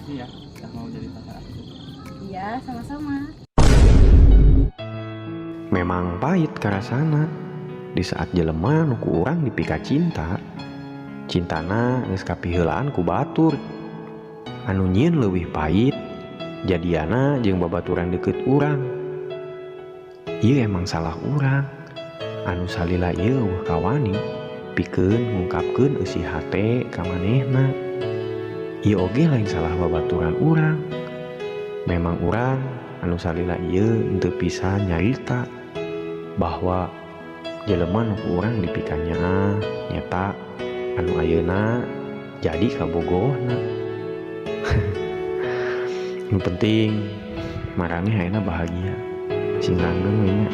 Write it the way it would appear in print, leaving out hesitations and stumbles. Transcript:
Makasih ya udah mau jadi pacar aku. Iya, sama-sama. Memang pahit karasana di saat jelema nu ku urang dipika cinta, cintana geus kapiheulaan ku batur. Anu nyieun leuwih pahit jadiana jeung babaturan deukeut urang. Ieu emang salah urang anu salila ieu euweuh kawani pikeun ngungkapkeun eusi hate ka manehna. Ieu oge lain salah babaturan urang, memang urang anu salila ieu henteu bisa nyarita bahwa jelema nu ku urang dipikanyaah nyata anu ayeuna jadi kabogohna. Nu penting maraneh ayeuna bahagia, sing langgeng we nya.